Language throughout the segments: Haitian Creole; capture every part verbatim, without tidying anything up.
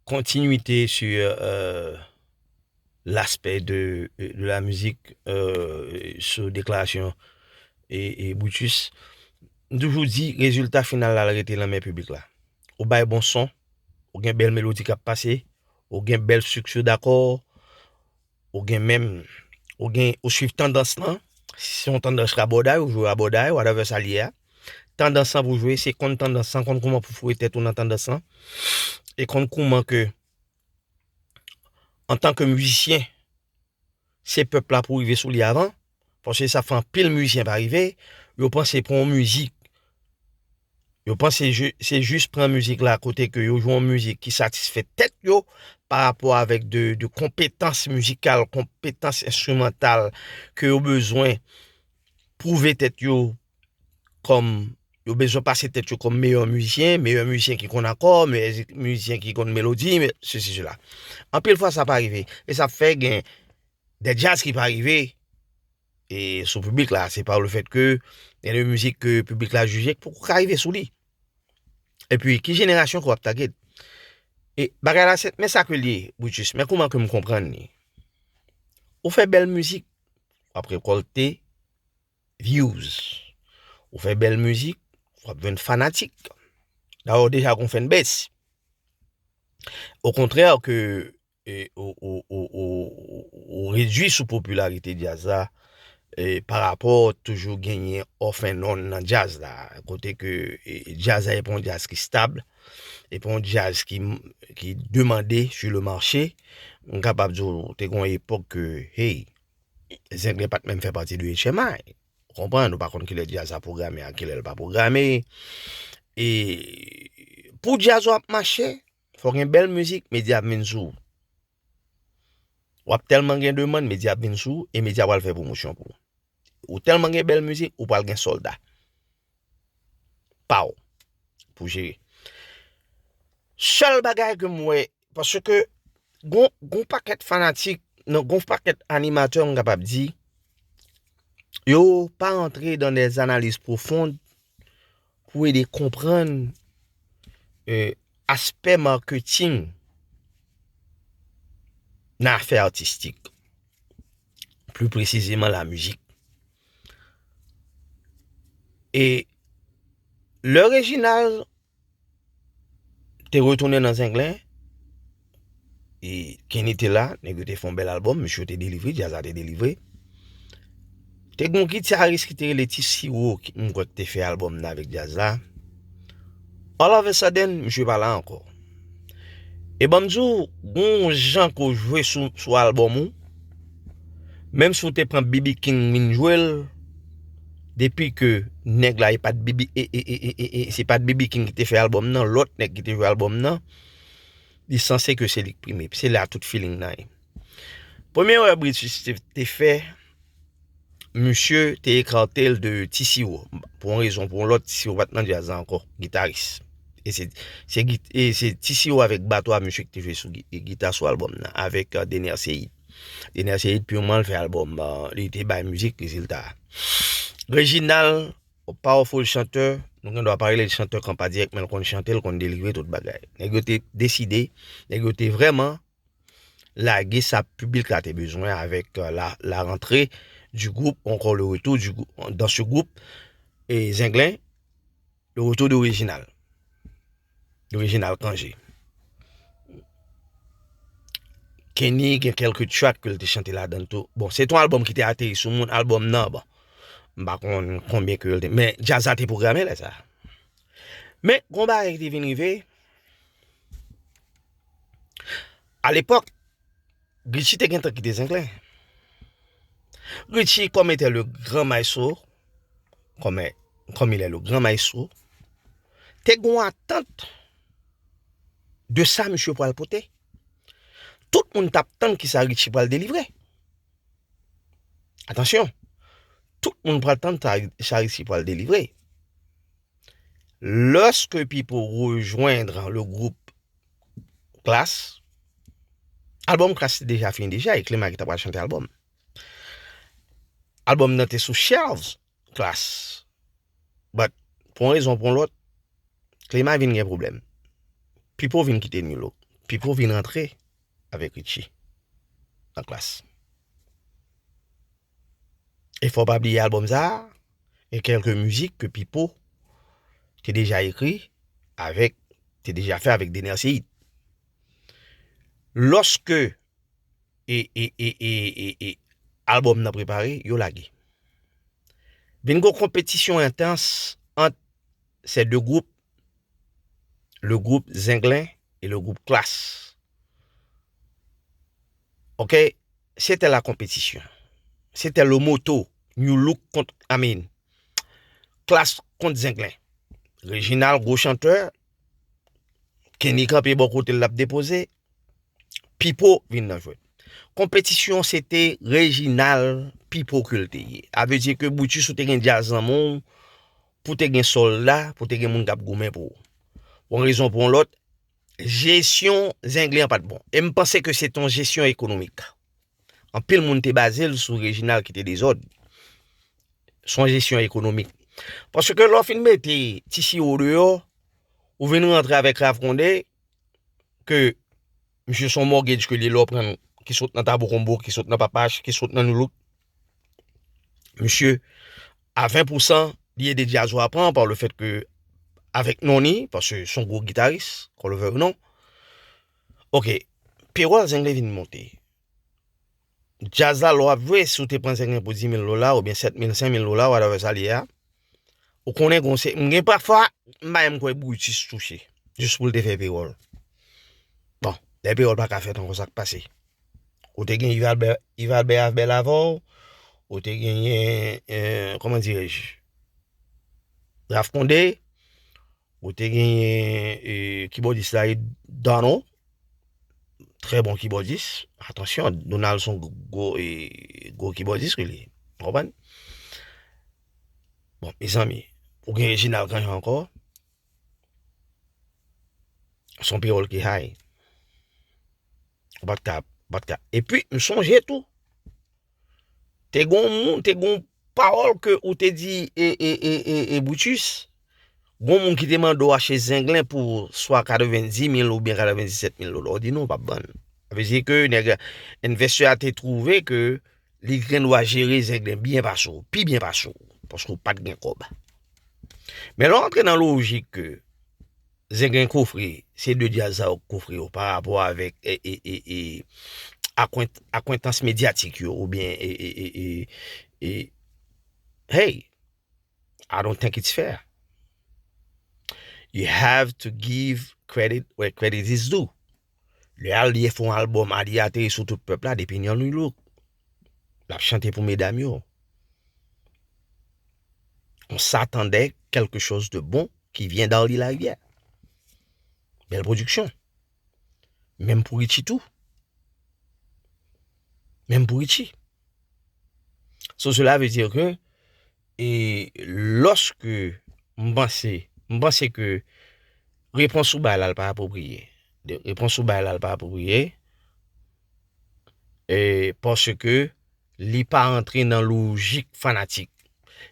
continuité sur euh, l'aspect de, de la musique euh, sou deklarasyon e, e Brutus, m toujou di rezilta final la rete nan men piblik la. Ou bay bon son, ou gen bèl melodi k ap pase, ou gen bèl strikti dakò, ou gen menm, ou gen, ou swiv tandans lan. Si se yon tandans rabòday, ou jwe rabòday, whatever sa l ye a. Tandans lan pou jwe, se konn tandans lan, konn kouman pou foure tèt ou nan tandans lan. E konn kouman ke, antanke mizisyen, se pèp la pou rive sou li avan. Paske sa fè anpil mizisyen pa rive, yo panse pran yon mizik Yo panse se jis pran mizik la kote ke yo jwe yon mizik ki satisfè tèt yo pa rapò avèk de, de konpetans mizikal, konpetans enstrimantal ke yo bezwen pwouve tèt yo kòm, yo bezwen pase tèt yo kòm meyè mizisyen, meyè mizisyen ki konn akò, meyè mizisyen ki konn melodi, sesi, sela. Anpil fwa sa pa rive. E sa fè gen de djaz ki pa rive e sou piblik la, se pa le fèt ke gen de mizik ke piblik la jije k poko ka rive sou li. Epi, ki jenerasyon ke w ap target? E bagay la, se, men sa ke l ye, Brutus, men kouman ke m konprann li. Ou fè bèl mizik, w ap rekòlte views. Ou fè bèl mizik, w ap jwenn fanatik. Dayè, w deja gon fanbase. Okontrè ke e, ou, ou, ou, ou, ou redui sou popilarite djaz la e, pa rapò toujou genyen off and on nan djaz la. Kote ke e, djaz la e pa yon djaz ki stab, e pa yon djaz ki, ki demande sur le marché. M kapab di w, te gen yon epòk ke, hey, Zenglen pa t menm fè pati de H M I. Ou konprann, ou pa konn kilè djaz la pwograme ak kilè l pa pwograme. E pou djaz ou ap mache, fò gen bèl mizik, medya ap vin sou ou. W ap tèlman gen demann, medya ap vin sou ou, e medya pral fè pwomosyon pou ou. Ou tèlman gen bèl mizik, ou pral gen sòlda pa w pou jere. Sèl bagay ke m wè, paske gon, gon pakèt fanatik, non, gon pakèt animatè, m kapab di, yo pa rantre dans des analyses profondes pou ede konprann e, aspè marketing nan afè atistik, pli presizeman la mizik. E lè Reginald te retounen nan Zenglen, e Kenny te la, nèg yo te fè yon bèl albòm, mesye yo te delivre, djaz la te delivre. Te gen yon gitaris ki te rele Ti Siro, ki, m kwè ki te fè albòm nan avèk djaz la. All of a sudden, misye pa la ankò. E ban m di w, gon jan ke w jwe sou, sou albòm ou, menm si w te pran B B King vin jwe l, depi ke nèg la, e pa t B B, e, e, e, e, e, e, se pa t B B King ki te fè albòm nan, lòt nèg ki te jwe albòm nan, li sanse ke se li k prime. Se la tout feeling nan ye. Premye erè Brutus te, te fè, misye te ekarte l de Ti Siro. Pou yon rezon, pou yon lòt, Ti Siro pa t nan djaz la ankò, gitaris. E se, se, git- e se Ti Siro avèk bato a misye ki te jwe sou gi- gita sou albòm nan, avèk euh, Dener Ceïd. Dener Ceïd, piman l fè albòm, euh, li te bay mizik rezilta. Reginald, powerful chantè, nou gen dwa pa rele l chantè kanpa dirèk, men l konn chante, l konn delivre tout bagay. Nèg yo te deside, nèg yo te vrèman lage sa piblik la te bezwen avèk euh, la, la rentrée du groupe, ou ankò le retour du grou- dans ce groupe, e Zenglen, le retour de Reginald. De Reginald Cangé. Kenny gen kèlke track ke l te chante ladan l tou. Bon, se te yon albòm ki te ateri sou moun, albòm nan, bon. M pa konn konbyen ke l te, men djaz la te pwograme lè sa. Men, gon bagay ki te vin rive, alepòk, Richie te gentan kite Zenglen. Richie, comme était le grand maestro, comme, comme il est le grand maestro, te gen yon atant de sa misye pral pote. Tout moun t ap tann ki sa Richie pral delivre. Atansyon, tout moun pral tann sa, sa Richie pral delivre. Lorsque Pipo rejoindre le groupe Klass, albòm Klass te deja fini deja, e Cléma ki ta pral chante albòm. Albòm nan te sou shelves Klass. But, pou yon rezon pou yon lòt, Cléma vin gen pwoblèm. Pipo vin kite New Look. Pipo vin rantre avèk Richie nan Klass. E fò w pa bliye albòm sa a, gen kèlke mizik ke Pipo te deja ekri avèk, te deja fè avèk Dener Ceïd. Lòske e, e, e, e, e, e albòm nan prepare, yo lage. Vin gen yon konpetisyon entans ant se de gwoup, le groupe Zenglen et le groupe Klass. Ok, c'était la compétition. C'était le moto, New Look kont, I mean, Klass kont Zenglen. Reginald, gwo chantè, Kenny kanpe bò kote l, l ap depoze. Pipo vin nan jwèt. Konpetisyon se te Reginald, Pipo ke l te ye. A vle di ke Brutus ou te gen djaz nan men w, pou te gen sòlda, pou te gen moun k ap goumen pou ou. Pou yon rezon pou yon lòt, jesyon Zenglen an pa t bon. E m panse ke se te yon jesyon ekonomik. Anpil moun te baze l sou Reginald ki te dezòd. Se yon jesyon ekonomik. Paske lè w fin mete Ti Siwo deyò, ou vin rantre avèk Ralph Condé, ke misye se yon mortgage ke li lè w pran ki sot nan Tabou Combo, ki sot nan Papach, ki sot nan New Look. Misye, a ven pousan, li ede djaz ou a pran par le fait que avèk non li, paske se yon gwo gitaris, qu'on le veuille ou non. Ok, pewòl Zenglen vin monte. Djaz la, lè w ap jwe, si w te pran Zenglen pou dis mil dola, oubyen sèt mil, senk mil dola, whatever sa l ye a, ou konnen gon se, m gen pafwa, m pa menm kwè Brutus touche, jis pou l te fè pewòl. Bon, lè pewòl pa ka fèt ankò, sa k pase? Ou te gen Yves Albert, Yves Albert Avbel avè w, ou te genyen, eh, kòman dirèj, Ralph Condé, ou te genyen, eh, kibòdis la, Donald, trè bon kibòdis. Atansyon, Donald se yon gwo, eh, gwo kibòdis ke li ye. Ou konprann? Bon, mezanmi, ou gen Reginald Canyon ankò. Se yon pewòl ki high. Ou pa t ka, ou pa t ka. Epi, m sonje tou, te gon moun, te gon pawòl ke ou te di, e, e, e, e, e Brutus, gon moun ki te mande w achte Zenglen pou swa katrevenndis mil oubyen katrevenndisèt mil dola. Ou di non, w p ap vann. Sa vle di ke nèg, envestè a te twouve ke li gen dwa jere Zenglen byen pase w, pi byen pase w, paske w pa t gen kòb. Men lè w antre nan lojik ke Zenglen kofre, se de djaz sa yo k kofre yo pa rapò avèk, e, e, e, e, akwent-, akwentans medyatik yo, oubyen, e, e, e, e, e, hey, I don't think it's fair. You have to give credit where credit is due. Lè Allié fè yon albòm, Allié ateri sou tout pèp la, depi nan New Look. L ap chante pou medam yo. On s'attendait quelque chose de bon qui vient d'Arly Larivière. Bèl pwodiksyon. Menm pou Richie tou. Menm pou Richie. So, cela veut dire que, e lòske m panse, m panse ke repons ou bay la, l pa apwopriye. De, repons ou bay la, l pa apwopriye. E paske li pa antre nan lojik fanatik.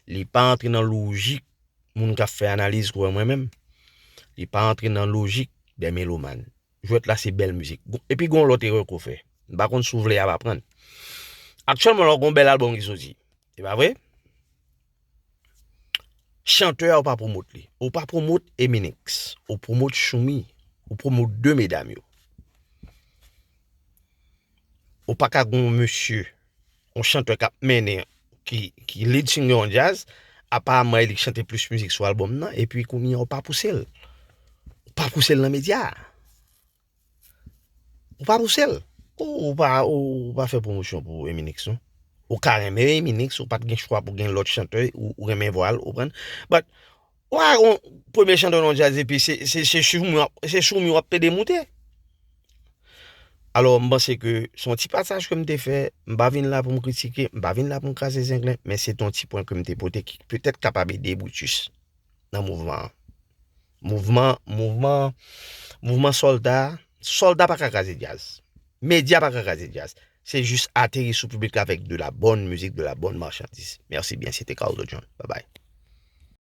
Li pa antre nan lojik moun k ap fè analiz kòm mwen menm. Li pa antre nan lojik dè melomàn. Jwèt la se bèl mizik. Gon-, epi gon lòt erè ke w fè. M pa konn si w vle y ap aprann. Aktyèlman, lè w gon bèl albòm ki soti. Se pa vre? Chantè a, ou pa pwomot li. Ou pa pwomot Eminix. Ou pwomot Choumi. Ou pwomot de medam yo. Ou pa ka gon mesye, yon chantè k ap mennen, ki, ki lead singer yon djaz, apa Mayli k chante plis mizik sou albòm nan, epi kounye a ou pa pouse l. Ou pa pouse l nan medya. Ou pa pouse l. Ou, ou pa, ou, ou pa fè pwomosyon pou Eminix, non. Ou ka renmen Eminix, ou pa t gen chwa pou gen lòt chantè, ou, ou renmen vwa l, ou konprann. But, ou pa gon premye chantè nan djaz, epi se, se, se Choumi w ap, se Choumi w ap pede moute. Alò, m panse ke se yon ti pasaj ke m te fè, m pa vin la pou m kritike, m pa vin la pou m kraze zenglen, men se te yon ti pwen ke m te pote ki petèt kapab ede Brutus nan mouvman an. Mouvman, mouvman, mouvman sòlda, sòlda pa ka kraze djaz. Medya pa ka kraze djaz. Se jis ateri sou piblik la avèk de la bòn mizik, de la bòn machandiz. Mèsi byen, se te Carlo John. Babay.